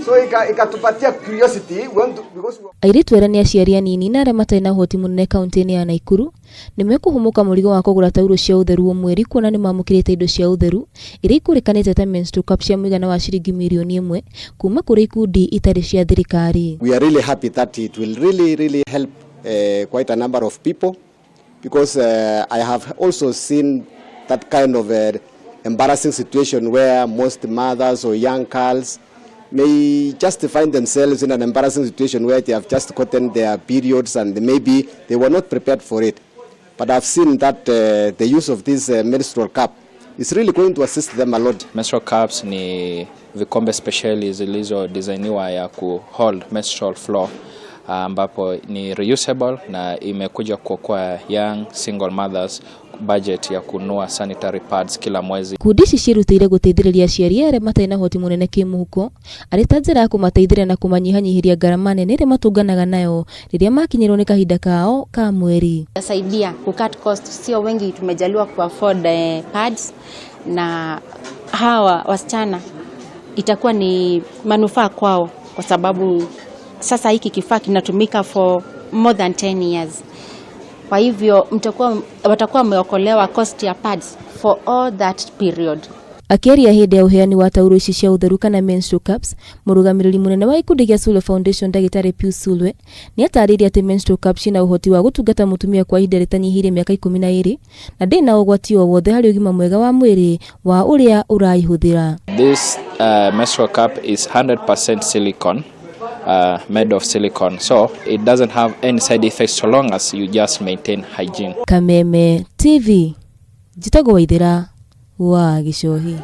So ikatupatia curiosity, we want to, because we Airĩtu arĩa nĩ aciari anini na arĩa matarĩ na ũhoti mũnene kaunti-inĩ ya Naikuru nĩ mekũhũmũka mũrigo wa kũgũra taurũ cia ũtheru o mweri kuona nĩ mamũkĩrĩte indo cia ũtheru iria ikũrĩkanĩte ta menstrual cup cia mũigana wa ciringi mirioni ĩmwe kuma kũrĩ ikundi itarĩ cia thirikari. We are really happy that it will really, really help quite a number of people because I have also seen that kind of embarrassing situation where most mothers or young girls may just find themselves in an embarrassing situation where they have just gotten their periods and maybe they were not prepared for it. But I've seen that the use of this menstrual cup is really going to assist them a lot. Menstrual cups ni vikombe speciali zilizodesigniwa ya ku hold menstrual flow, ambapo ni reusable na imekuja kuokoa young single mothers budget ya kununua sanitary pads kila mwezi. Ikundi ici ciĩrutĩire gũteithĩrĩria aciari arĩa matarĩ na ũhoti mũnene kĩmũhuko arĩ ta njĩra ya kũmateithĩrĩria na kũmanyihanyihĩria ngarama nene ĩrĩa matũnganaga nayo rĩrĩa makinyĩrwo nĩ kahinda kao ka mweri. Saidia ku cut cost, sio wengi tumejaliwa ku afford pads, na hawa wasichana itakuwa ni manufaa kwao kwa sababu sasa hiki kifaa kinatumika for more than 10 years. Kwa hivyo watakuwa wameokolewa cost ya pads for all that period. Akĩaria hĩndĩ ya ũheani wa taurũ ici cia ũtheru kana menstrual cups, mũrũgamĩrĩri mũnene wa gĩkundi gĩa Sulwe Foundation, Ndagĩtarĩ Pius Sulwe, nĩ atarĩirie atĩ menstrual cups ciĩna ũhoti wa gũtungata mũtumia kwa ihinda rĩtanyihĩire mĩaka 12 na ndĩrĩ na ũgwati o wothe harĩ ũgima mwega wa mwĩrĩ wa ũrĩa ũraihũthĩra. This menstrual cup is 100% silicone, made of silicone, so it doesn't have any side effects so long as you just maintain hygiene. Kameme TV, njĩtagwo Waithĩra wa Gĩcohi.